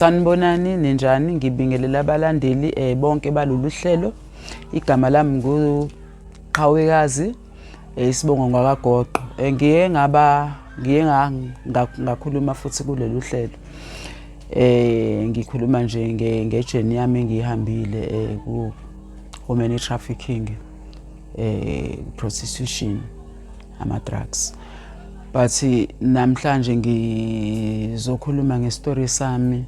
Sanibonani, ninjani? Ngibingelela abalandeli bonke balolu hlelo. Igama lami nguQhawekazi, isibongo ngwakaGoqo. Ngiye ngaba ngiye ngakhuluma futhi kulolu hlelo. Ngikhuluma nje nge-journey yami engiyihambile ku human trafficking, prostitution, ama-drugs. But namhlanje ngizokhuluma nge-story sami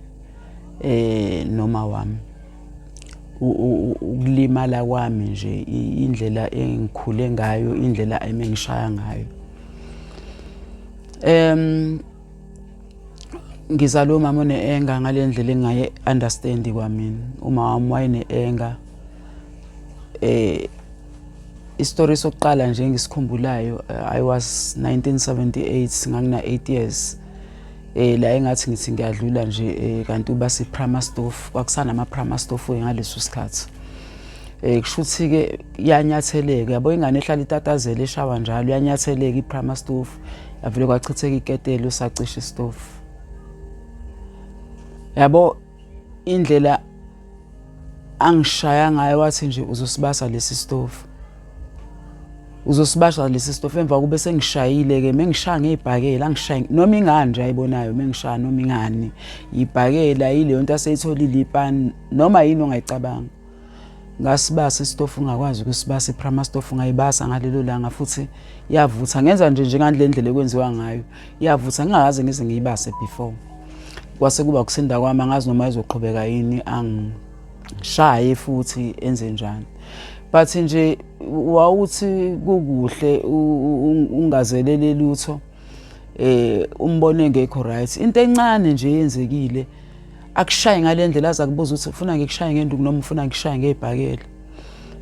noma wami. Ukulimala kwami nje, indlela engikhule ngayo, indlela emengishaya ngayo. Ngizalwe umama one-anger ngale ndlela engaye understand kwamina. Uma wami wayene-anger. Isitori sokuqala nje engisikhumbulayo, I was 1978, ngangina 8 years. La engathi ngithi ngiyadlula nje, kanti uba si primer stove, kwakusana primer stove ngaleso sikhathi. Kushuthi ke yanyatheleka, yabo, ingane ehlala itatazela, eshawa njalo, yanyatheleka i-primer stove, yavele kwachitheka iketelo, sacisha istove. Yabo, indlela angishaya ngayo, wathi nje, "Uzosibasa lesi stove, uzosibasha lesi stove." Emva kube sengishayile ke, mengishaya ngezibhakela, angishaya noma ingani nje ayibonayo, mengishaya noma ingani, ibhakela, yileyo nto aseyitholile, ipani, noma yini ongayicabanga. Ngasibasa isitofu, ngakwazi ukusibasa i-primer stove, ngayibasa ngalelo langa futhi yavutha. Ngenza nje njengale ndlela ekwenziwa ngayo, yavutha, ngingakaze ngize ngiyibase before. Kwase kuba kusinda kwami, angazi noma izoqhubeka yini angishaye futhi enze njani, but nje wawuthi kukuhle ungazelele lutho, umbone engekho right. Into encane nje yenzekile, akushaye ngale ndlela, aza kubuza ukuthi ufuna ngikushaye ngenduku noma ufuna ngishaye ngezibhakela.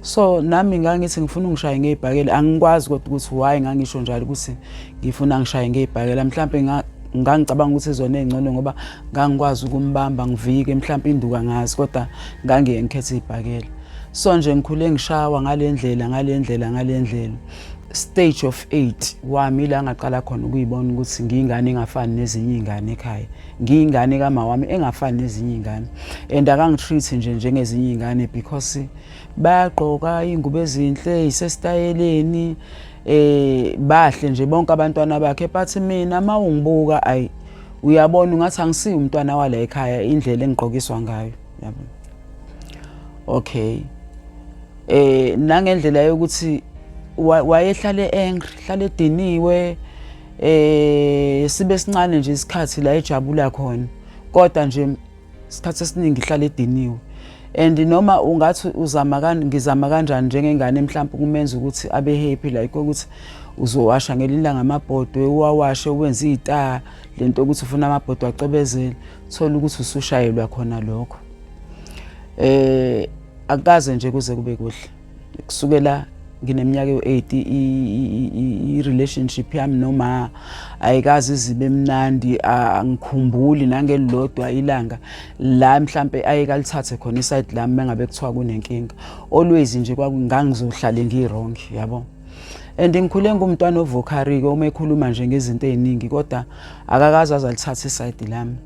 So nami ngangithi ngifuna ungishaye ngezibhakela. Angikwazi kodwa ukuthi why ngangisho njalo ukuthi ngifuna ngishaye ngezibhakela. Mhlambe ngangicabanga ukuthi izona ezingcono ngoba ngangikwazi ukumbamba ngivike, mhlambe induku angazi, kodwa ngangiye ngikhethe izibhakela. So nje ngikhule ngishawa ngale ndlela, ngale ndlela, ngale ndlela. Stage of 8 wami ila ngaqala khona ukuyibona ukuthi ngiyingane engafani nezinye izingane ekhaya, ngiyingane kama wami engafani nezinye izingane, and akangi-treat nje njengezinye izingane because bayagqoka iy'ngubo ezinhle, isesitayeleni, bahle nje bonke abantwana bakhe, but mina uma ungibuka, ayi, uyabona ungathi angisiyo umntwana wala ekhaya, indlela engigqokiswa ngayo, yabo. Okay, nangendlela yokuthi wayehlale angry, hlale ediniwe, sibe sincane nje isikhathi la ejabula khona, kodwa nje isikhathi esiningi ihlale ediniwe. And noma ungathi uzama kan ngizama kanjani njengengane mhlawumbe kumenza ukuthi abe happy, like ukuthi uzowasha ngelinye ilanga amabhodwe, uwawashe, wenze ita lento ukuthi ufuna amabhodwe acwebezele, thola ukuthi usushayelwa khona lokho. Akukaze nje kuze kube kuhle. Kusukela ngineminyaka ewu-8, i-relationship yami noma ayikaze izibe mnandi. Angikhumbuli nangelilodwa ilanga la mhlambe ayekalithathe khona i-side lami mengabe kuthiwa kunenkinga. Always nje ngangizohlale ngi-wrong, yabo. And ngikhule ngumntwana o-vocal-ke uma ekhuluma nje ngezinto ey'ningi, kodwa akakaze aze alithathe i-side lami.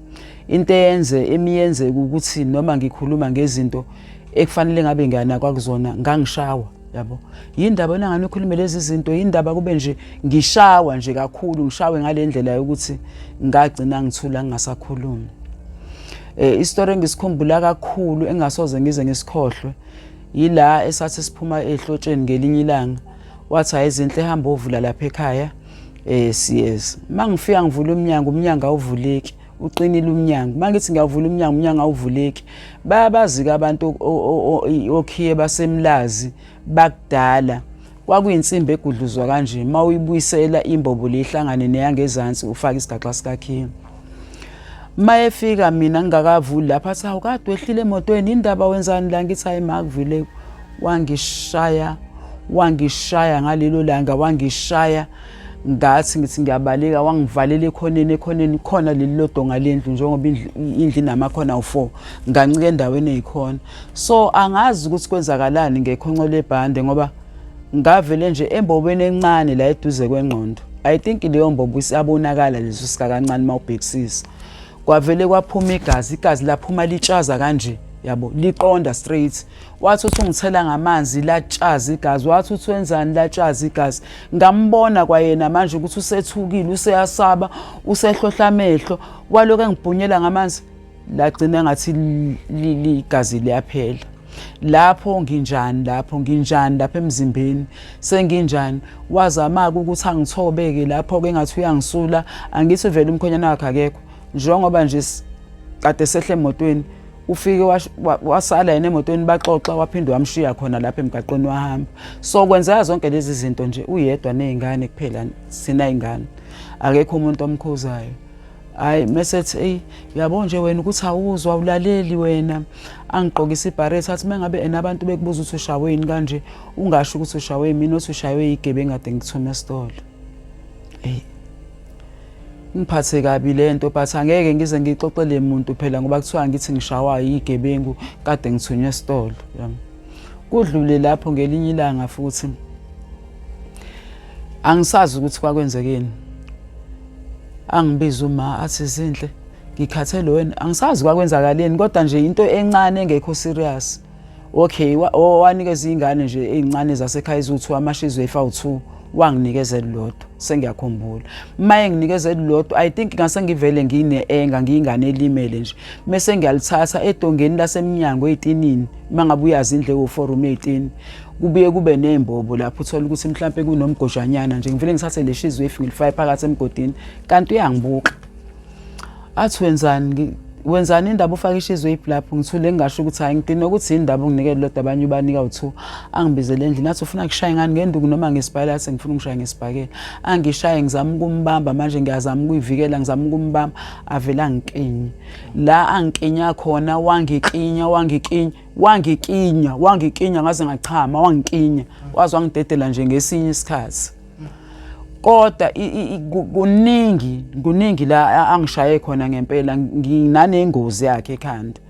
Into eyenze emiyenzeka ukuthi noma ngikhuluma ngezinto ekufanele ngabe ngiyanakwa kuzona, ngangishawa, yabo. Yindaba wena ngani ukhulume lezi zinto? Yindaba kube nje ngishawa nje kakhulu, ngishawe ngale ndlela yokuthi ngagcina ngithula, ngingasakhulumi. Isitori engisikhumbula kakhulu engasoze ngize ngisikhohlwe yila esathi siphuma ehlotsheni ngelinye ilanga, wathi, "Hayi Zinhle, hamba ovula lapha ekhaya." Siyeza, mangifika ngivula umnyango, umnyango awuvuleki, uqinile umnyango. Mangithi ngiyavula umnyango, umnyango awuvuleki. Bayabazi-ke abantu okhiye basemlazi bakudala, kwakuyinsimbi egudluzwa kanje, uma uyibuyisela imbobo le ihlangane neyangezansi, ufake isigaxa sikakhiye. Mayefika mina ngingakavuli lapha, athi, "Awukade wehlile emotweni, indaba wenzani la?" Ngithi, "Hayi ma, akuvule." Wangishaya, wangishaya ngalelo langa, wangishaya. Ngathi ngithi ngiyabaleka, wangivalela ekhoneni. Ekhoneni khona leli lodonga lendlu, njengoba indlu inamakhona awu-4, ngancika endaweni eyikhona. So angazi ukuthi kwenzakalani ngekhonco lebhande, ngoba ngavele nje embobeni encane la eduze kwengqondo. I think leyo mbobo isiyabonakala, leso sika kancane uma ubhekisisa. Kwavele kwaphuma igazi, igazi laphuma litshaza kanje, yabo, liqonda straight. Wathi uthi ungithela ngamanzi, latshaza igazi. Wathi uthi wenzani, latshaza igazi. Ngambona kwayena manje ukuthi usethukile, useyasaba, usehlohla amehlo. Walokhu engibhunyela ngamanzi, lagcina ngathi igazi liyaphela. Lapho nginjani, lapho nginjani, lapha emzimbeni senginjani. Wazama-ke ukuthi angithobeke lapho-ke, engathi uyangisula. Angithi vele umkhonyana wakhe akekho, njengoba nje kade sehle emotweni, ufike wasala yena emotweni, baxoxa, waphinde wamshiya khona lapha emgaqweni, wahamba. So kwenzeka zonke lezi zinto nje uyedwa ney'ngane kuphela, sina y'ngane, akekho umuntu omkhuzayo. Hayi, mese ethi, eyi, uyabo nje wena ukuthi awuzwa, awulaleli wena. Angigqokisa ibharethi, athi mengabe ena abantu bekubuza ukuthi ushawe yini kanje, ungasho ukuthi ushawe mina, uthi ushaywe yigebengu kade ngithume esitolo. Eyi, ngiphathe kabi lento, but angeke ngize ngixoxele muntu phela, ngoba kuthiwa ngithi ngishawa yigebengu kade ngithunywe esitolo. Kudlule lapho, ngelinye ilanga futhi angisazi ukuthi kwakwenzekeni, angibiza uma, athi, "Zinhle, ngikhathele wena." Angisazi kwakwenzakaleni, kodwa nje into encane engekho serious. Okay, wanikeza iy'ngane nje ey'ncane zasekhaya eziwu-2 amashizi wefa awu-2, wanginikeza elilodwa. Sengiyakhumbula, uma enginikeza elilodwa, I think ngase ngivele ngine-enga, ngiyingane elimele nje. Mese ngiyalithatha edongeni lasemnyango ey'tinini. Uma ngabe uyazi indlu ewu-four room ey'tini, kubuye kube ney'mbobo lapho, uthole ukuthi mhlampe kunomgojanyana nje, ngivele ngithathe le shizi wefu ngilifake phakathi emgodini. Kanti uyangibuka, athi, "Wenzani? Wenzani indaba ufake ishizi weyiphi lapho?" Ngithule, ngingasho ukuthi hayi, ngidine ukuthi yini indaba unginike lodwa, abanye ubanika u-two. Angibizele endlini, athi, "Ufuna kushaye ngani, ngenduku noma ngesibhakela?" Athi, "Ngifuna ungishaye ngesibhakela." Angishaye, ngizama ukumbamba manje, ngiyazama ukuyivikela, ngizama ukumbamba, avele angikinye la angikinya khona. Wangikinya, wangikinya, wangikinya, wangikinya ngaze ngachama. Wangikinya waze wangidedela nje ngesinye isikhathi. Kodwa kuningi, kuningi la angishaye khona ngempela. Nginanengozi yakhe ekhanda,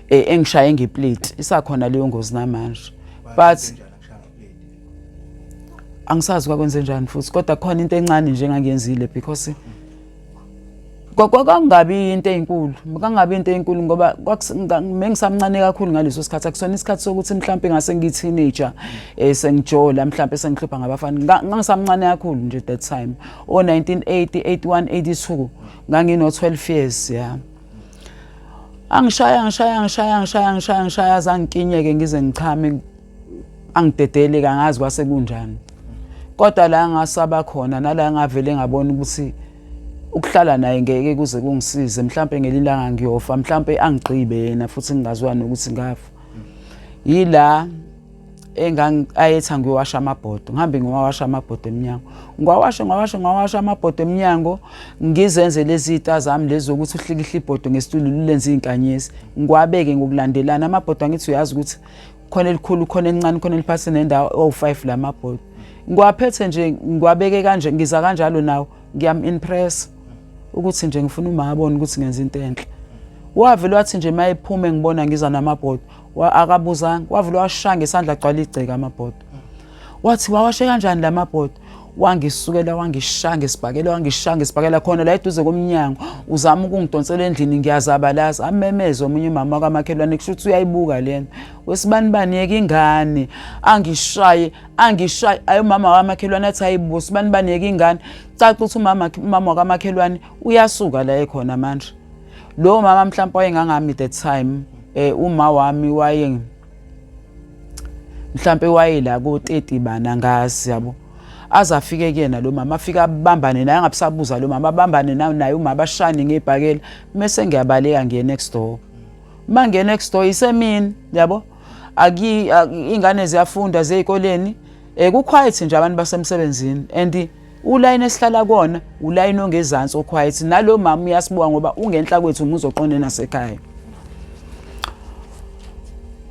engishaye ngeplate, isakhona leyo ngozi namanje, but angisazi kwakwenze njani futhi. Kodwa khona into encane nje engangiyenzile, because kwakungabi into eyinkulu, kangabi into eyinkulu, ngoba mengisamncane kakhulu ngaleso sikhathi. Akusona isikhathi sokuthi mhlawumbe ngase ngiyi-teenager, sengijola, mhlawumbe sengihlupha ngabafana. Ngangisamncane kakhulu nje that time, o 1980, 81, 82, ngangino 12 years, yeah. Angishaya, ngishaya, ngishaya, ngishaya, ngishaya, ngishaya, azangikinyeke ngize ngichame, angidedele, kangazi kwase kunjani. Kodwa la ngasaba khona nala ngavele ngabona ukuthi ukuhlala naye ngeke kuze kungisize, mhlambe ngelilanga ngiyofa, mhlambe angigqibe yena futhi ngingaziwa nokuthi ngafa, yila ayethi angiyowasha amabhodo. Ngihambe ngiwawasha amabhodo emnyango, ngiwawashe, ngiwawashe, ngiwawasha amabhodo emnyango, ngizenze lezi zita zami lezi zokuthi uhlikihla ibhodo ngesitulo lulenze iy'nkanyezi, ngiwabeke ngokulandelana amabhodo. Angithi uyazi ukuthi khona elikhulu, khona elincane, khona eliphasi nendawo, owu-5 la mabhodo. Ngiwaphethe nje, ngiwabeke kanje, ngiza kanjalo nawo, ngiyam-impress ukuthi nje ngifuna uma abone ukuthi ngenza into enhle. Wavele wathi nje uma ephume ngibona ngiza namabhodo, akabuzanga, wavele washaya ngesandla, agcwala igceke amabhodo. Wathi, "Wawashe kanjani la mabhodo?" Wangisukela, wangishaya ngesibhakela, wangishaya ngesibhakela khona la eduze komnyango, uzama ukungidonsela endlini, ngiyazabalaza. Amemeze omunye umama kamakhelwane, kusho ukuthi uyayibuka lena, "Wesibanibani, yeka ingane." Angishaye, angishaye. Ayi, umama wamakhelwane athi, "Hayibo, sibanibani, yeka ingane." Caca ukuthi umama wakamakhelwane uyasuka la ekhona manje. Lo mama mhlawumbe wayengangami that time, uma wami waye mhlambe wayela ko 30 bana, ngazi, yabo. Aze afike kuyena lo mama, afike abambane naye, angabisabuza lo mama, abambane naye umama, bashane ngebhakela. Mase ngiyabaleka, ngiye next door. Uma ngiye next door, isemini, yabo, aki ingane ziyafunda zeyikoleni, ku quiet nje, abantu basemsebenzini, and ulayini esihlala kona ulayini ongezansi oquiet. Nalo mama uyasibuka ngoba ungenhla kwethu, umuzi oqonde nasekhaya.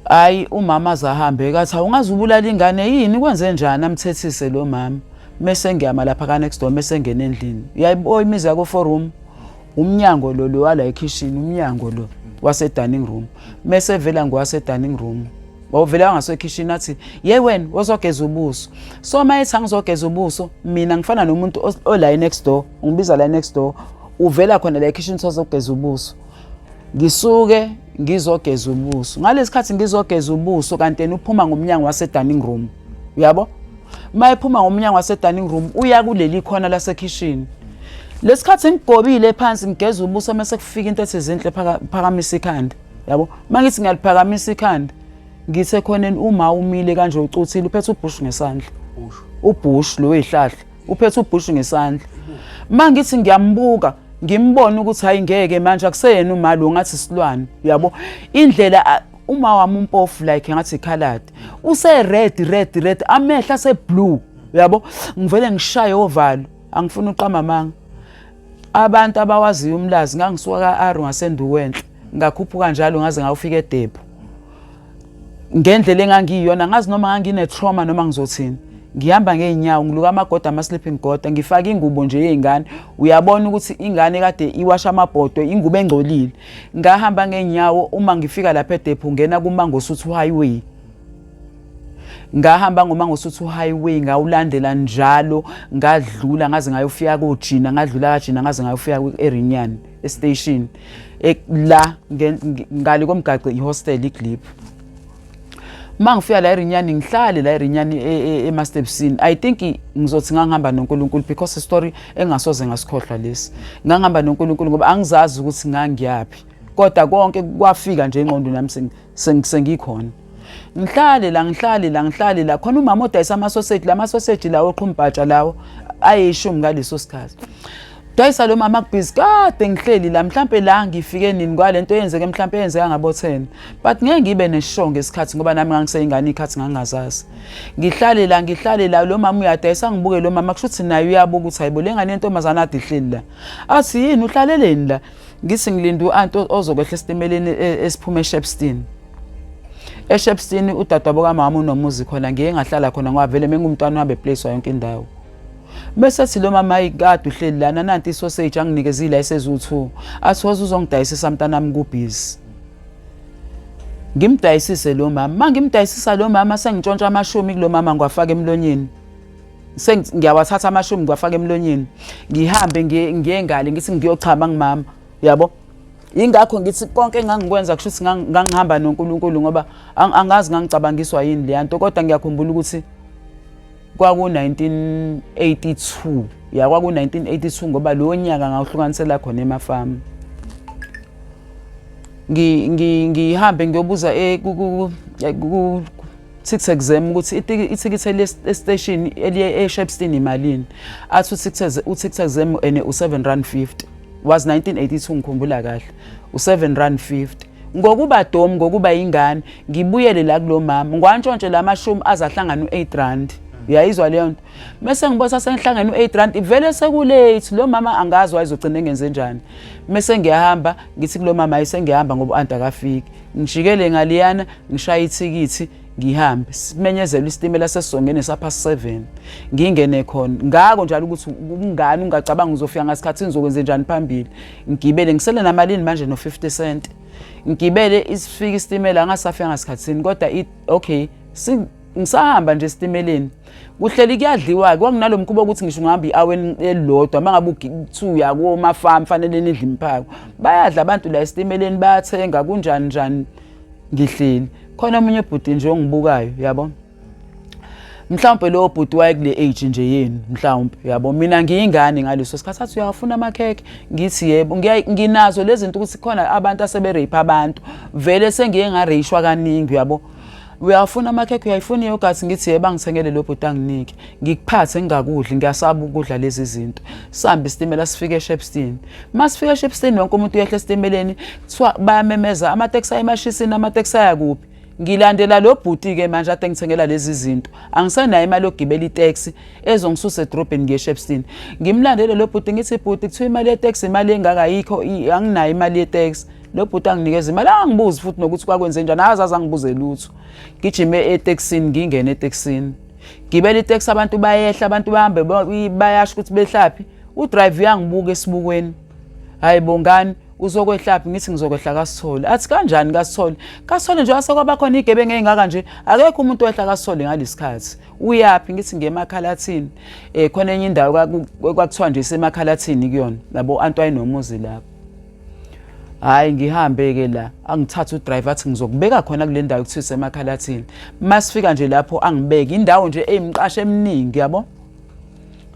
Hayi, umama azahambe kathi, "Awungaze ubulala ingane yini, kwenze njani?" Amthethise lo mama. Mese ngiyama lapha ka next door, mese ngena endlini. Uyayibo imizi yako four room, umnyango lo wala ekitchen, umnyango lo wase dining room. Mese vela ngwase dining room, wawuvela ngasekitchen, athi, "Ye wena, wozogeza ubuso." So uma ethi angizogeza ubuso, mina ngifana nomuntu ola next door, ungibiza la next door. Uvela khona la ekhishini sozogeza ubuso. Ngisuke ngizogeza ubuso. Ngalesikhathi ngizogeza ubuso kanti yena uphuma ngomnyango wase dining room. Uyabo? Mayephuma ngomnyango wase dining room uya kuleli khona lasekhishini. Lesikhathi ngigobile phansi ngigeza ubuso mase kufika into ethi zinhle phakamisa ikhanda. Yabo? Mangithi ngiyaliphakamisa ikhanda ngithe khoneni uma umile kanje ucuthile uphethe ubhush ngesandla. Ubhush lo wezihlahla uphethe ubhush ngesandla. Mangithi ngiyambuka ngimbona ukuthi hayi ngeke manje akuseyena uma lo ngathi isilwane uyabo indlela uma wami umpofu like ngathi colored use red red red amehla ase blue uyabo ngivele ngishaye ovalo angifuni uqamba amanga abantu abawaziyo umlazi ngangisuka ka-Aru ngasenduwenhle ngakhuphuka njalo ngaze ngawufika edepho ngendlela engangiyiyona ngazi noma ngangine-trauma noma ngizothini ngihamba ngey'nyawo ngiluka amagoda ama-sleeping goda ngifake ingubo nje yey'ngane uyabona ukuthi ingane kade iwasha amabhodwe ingubo engcolile ngahamba ngey'nyawo uma ngifika lapha edepho ngena kumangosuthu highway ngahamba ngomangosuthu highway ngawulandela njalo ngadlula ngaze ngayofika kojina ngadlula kajina ngaze ngayofika erinyane estation e, la ngale komgaqo ihostel iglip uma ngifika la erinyani ngihlale la erinyani e, e, emastepsini i think ngizothi ngangihamba noNkulunkulu because story engasoze ngasikhohlwa lesi ngangihamba noNkulunkulu ngoba angizazi ukuthi ngangiyaphi kodwa konke kwafika nje engqondweni yami sengikhona ngihlale la ngihlale la ngihlale la khona umama odayisa amasoseji la masoseji lawo oqhumbhatsha lawo ayishumi ngaleso sikhathi dayisa lo mama kubhizi kade ngihleli la mhlampe la ngifike nini kwalento eyenzeke mhlampe eyenzeka ngabo 10 but ngeke ngibe neshow ngesikhathi ngoba nami ngangiseyingane ikhathi ngangazazi ngihlale la ngihlale la lo mama uyadayisa ngibuke lo mama kusho ukuthi naye uyabuka ukuthi hayibo le ngane yentombazane ade ihleli la athi yini uhlaleleni la ngithi ngilinde u-anti ozokwehla esitimeleni e, esiphuma eShepstone eShepstone udadewabo kamama unomuzi khona ngiye ngahlala khona ngoba vele mengumntwana uhambe eplace yonke indawo bese athi lo mama ayikade uhleli lana nanti isoseji anginikezile ayisezu-two athi woze uzongidayisisa mntanami kubhizi ngimdayisise lo mama uma ngimdayisisa lo mama sengintshontsha amashumi kulo mama ngiwafaka emlonyeni sengiyawathatha amashumi ngiwafaka emlonyeni ngihambe ngiye ngale ngithi ngiyochama ngimama yabo ingakho ngithi konke engangikwenza kusho ukuthi ngangihamba noNkulunkulu ngoba angazi ngangicabangiswa yini leya nto kodwa ngiyakhumbula ukuthi kwaku-1982 ya kwaku-1982 ngoba lowo nyaka ngawuhlukanisela khona emafamu ngihambe ngiyobuza eh, ticket exam ukuthi ithikithi estation eliye eShepstone imalini athi u-ticket exam ene u-7 rand 50 was 1982 ngikhumbula kahle u-7 rand 50 ngokuba dom ngokuba ingane ngibuyele la kulo mama ngwantshontshe la mashumi azahlangana u-8 rand uyayizwa leyo nto mese ngibona sengihlangene u-8 rand vele sekulate lo mama angazi wayezogcina engenze njani mese ngiyahamba ngithi kulo mama hayi sengiyahamba ngoba u-anti akafiki ngijikele ngaliyana ngishaye ithikithi ngihambe simenyezelwe isitimela sesizongena sapha 7 ngingene khona ngako njalo ukuthi umngani ungacabanga uzofika ngasikhathi ngizokwenza njani phambili ngigibele ngisele namalini manje no 50 cent ngigibele isifika isitimela ngasafika ngasikhathini kodwa okay ngisahamba nje esitimeleni kuhleli kuyadliwa-ke kwakunalo mkhuba ukuthi ngisho ungahamba i-aweni elilodwa uma ngabe kuthiwa uya komafamu fanele nidle imphako bayadla abantu la esitimeleni bayathenga kunjani njani ngihleli khona omunye ubhuti nje ongibukayo yabo mhlawumbe lowo bhuti wayekule age nje yenu mhlawumbe yabo mina ngiyingane ngaleso sikhathi athi uyawafuna amakhekhe ngithi yebo nginazo lezi zinto ukuthi khona abantu aseberape abantu vele sengiye ngareyishwa kaningi uyabo uyafuna amakhekhe uyayifuna iyogathi ngithi yebo angithengele lo bhuti anginike ngikuphathe ngingakudli ngiyasaba ukudla lezi zinto sihambe isitimela sifike eShepstone masifika eShepstone wonke umuntu uyehla esitimeleni kuthiwa bayamemeza amateksi ayemashisini amateksi ayakuphi ngilandela lo bhuti ke manje ade ngithengela lezi zinto angisenayo imali yokugibela itaxi ezongisusa edrobheni ngiye eShepstone ngimlandele lo bhuti ngithi bhuti kuthiwa imali yetaxi imali engaka ayikho anginayo imali yetaxi lo bhuti anginikeza imali angibuzi futhi nokuthi kwakwenze njani akazazi angibuze lutho gijime etekisini ngingene etekisini gibela iteksi abantu bayehla abantu bahambe bayasho ukuthi behlaphi udrive uyangibuka esibukweni hayi bongani Uzokwehlaphi? Ngithi ngizokwehla kaSithole. Athi kanjani kaSithole? KaSithole nje wasekwaba khona igebengu ey'ngaka nje, akekho umuntu owehla kaSithole ngalesikhathi. Uyaphi? Ngithi ngiyeMakhalathini. Khona enye indawo kwakuthiwa nje iseMakhalathini kuyona, yabo, anti wayenomuzi lapho. Hhayi ngihambe-ke la, angithathe udriver athi ngizokubeka khona kule ndawo ekuthiwa iseMakhalathini. Masifika nje lapho angibeke, indawo nje eyimiqasho eminingi, yabo.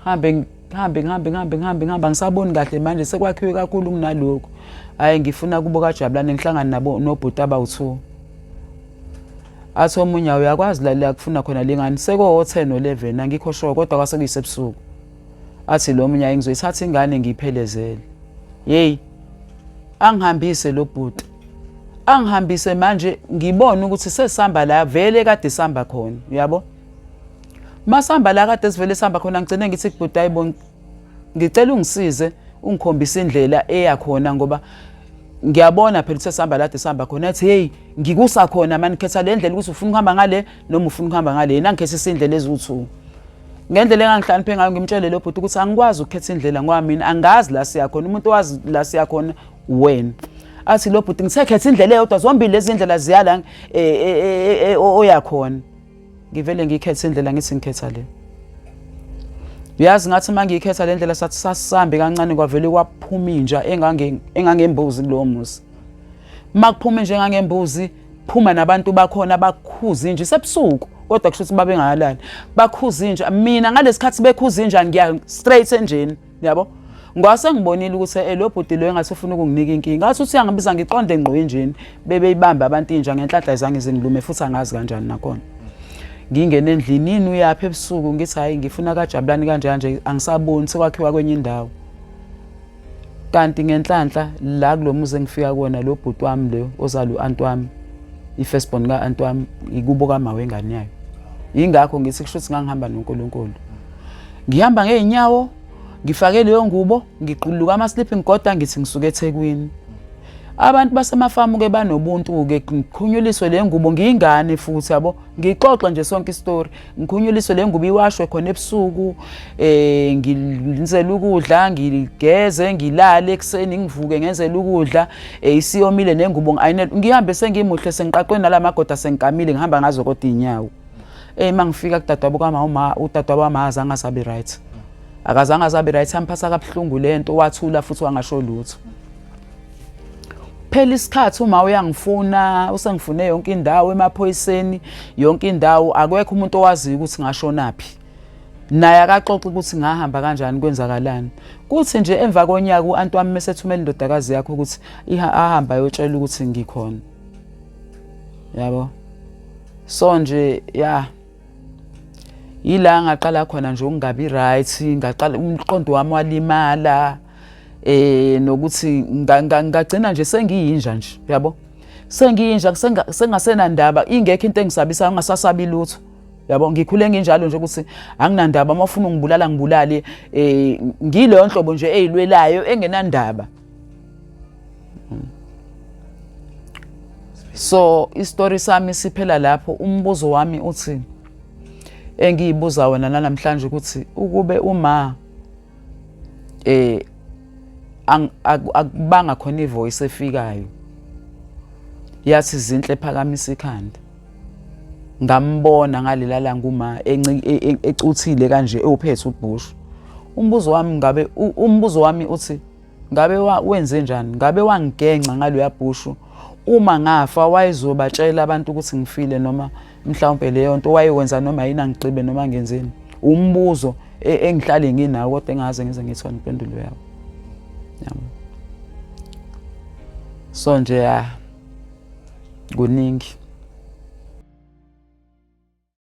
Hambe ngihambe ngihambe ngihambe ngihambe ngihambe angisaboni kahle manje sekwakhiwe kakhulu kunalokhu. Hhayi ngifuna kubo kaJabulane ngihlangane nabo nobhuti abawu-two. Athi omunye uyakwazi la la kufuna khona lengane seko-10 o-11 angikho sure kodwa kwase kuyisebusuku. Athi lo munye ngizoyithatha ingane ngiyiphelezele. Yeyi angihambise lo bhuti. Angihambise manje ngibone ukuthi sesihamba la vele kade sihamba khona uyabo. Masihamba la kade sivele sihamba khona ngigcine ngithi kubhuti hayibo ngicela ungisize ungikhombise indlela eya khona ngoba ngiyabona phela ukuthi sihamba lade sihamba khona. Athi hey ngikusa khona mani khetha le ndlela ukuthi ufuna ukuhamba ngale noma ufuna ukuhamba ngale. Yena ngikhethisa indlela eziwu-2. Ngendlela engangihlakaniphe ngayo ngimtshele lo bhuti ukuthi angikwazi ukukhetha indlela ngoba mina angazi la siya khona, umuntu owazi la siya khona wena. Athi lo bhuti ngithe khetha indlela eyodwa, zombili lezi ndlela ziya la oya khona. Ngivele ngikhethe indlela ngithi ngikhetha le. Uyazi ngathi uma ngiyikhetha le ndlela sathi sasisambe kancane kwavele kwaphuma inja engangembuzi kulowo muzi. Uma kuphuma inja engangembuzi phuma nabantu bakhona bakhuza inja isebusuku kodwa kusho ukuthi babengalali. Bakhuza inja mina ngalesikhathi bekhuza inja ngiya straight enjeni yabo. Ngase ngibonile ukuthi lo bhuti lo engathi ufuna ukunginika inkinga. Ngathi uthi uyangibiza ngiqonde ngqo enjeni bebeyibamba abantu inja ngenhlanhla izange zingilume futhi angazi kanjani nakhona. Ngingene endlini yini uyaphi ebusuku ngithi hayi ngifuna kaJabulani kanje kanje angisaboni sekwakhiwa kwenye indawo. Kanti ngenhlanhla la kulo muzi engifika kuwona lo bhuti wami lo ozala u-anti wami i-first born ka-anti wami ikubo kama wengane yayo. Yingakho ngithi kusho ukuthi ngangihamba noNkulunkulu. Ngihamba ngey'nyawo ngifake leyo ngubo ngiquluka ama-sleeping kodwa ngithi ngisuke eThekwini. Abantu basemafamu-ke banobuntu-ke ngikhunyuliswe le ngubo ngiyingane futhi yabo ngixoxe nje sonke isitori ngikhunyuliswe le ngubo iwashwe khona ebusuku ngenzele ukudla ngigeze ngilale ekuseni ngivuke ngenzele ukudla isiyomile nengubo ngi-ayinele ngihambe sengimuhle sengiqaqwe nalamagoda sengikamile ngihamba ngazo kodwa iy'nyawo. Uma ngifika kudadewabo kama uma udadewabo wami akazange asabe right. Akazange asabe right amphatha kabuhlungu lento wathula futhi wangasho lutho. Phela isikhathi uma uyangifuna usengifune yonke indawo emaphoyiseni yonke indawo akwekho umuntu owaziyo ukuthi ngashonaphi. Naye akaxoxi ukuthi ngahamba kanjani kwenzakalani. Kuthi nje emva konyaka u-anti wami mesethumela indodakazi yakhe ukuthi ahamba ayotshela ukuthi ngikhona. Yabo. So nje ya yila ngaqala khona nje ukungabi right ngaqala umqondo wami walimala nokuthi ngagcina nje sengiyinja nje yabo sengiyinja sengasenandaba ingekho into engisabisayo ngingasasabi lutho yabo ngikhule nginjalo nje ukuthi anginandaba uma ufuna ungibulala ngibulale ngileyo nhlobo nje eyilwelayo engenandaba. So isitori sami siphela lapho. Umbuzo wami uthi engiyibuza wena namhlanje ukuthi ukube uma akubanga khona ivoice efikayo yathi Zinhle phakamisa ikhanda ngambona ngalela langa uma ecuthile kanje ewuphethe ubhushu. Umbuzo wami ngabe umbuzo wami uthi ngabe wenze njani ngabe wangigenca ngaloya bhushu uma ngafa wayezobatshela abantu ukuthi ngifile noma mhlawumbe leyo nto wayewenza noma yini angigqibe noma ngenzeni. Umbuzo engihlale nginawo kodwa engaze ngize ngithole impendulo yawo. Yabo. So nje ya kuningi.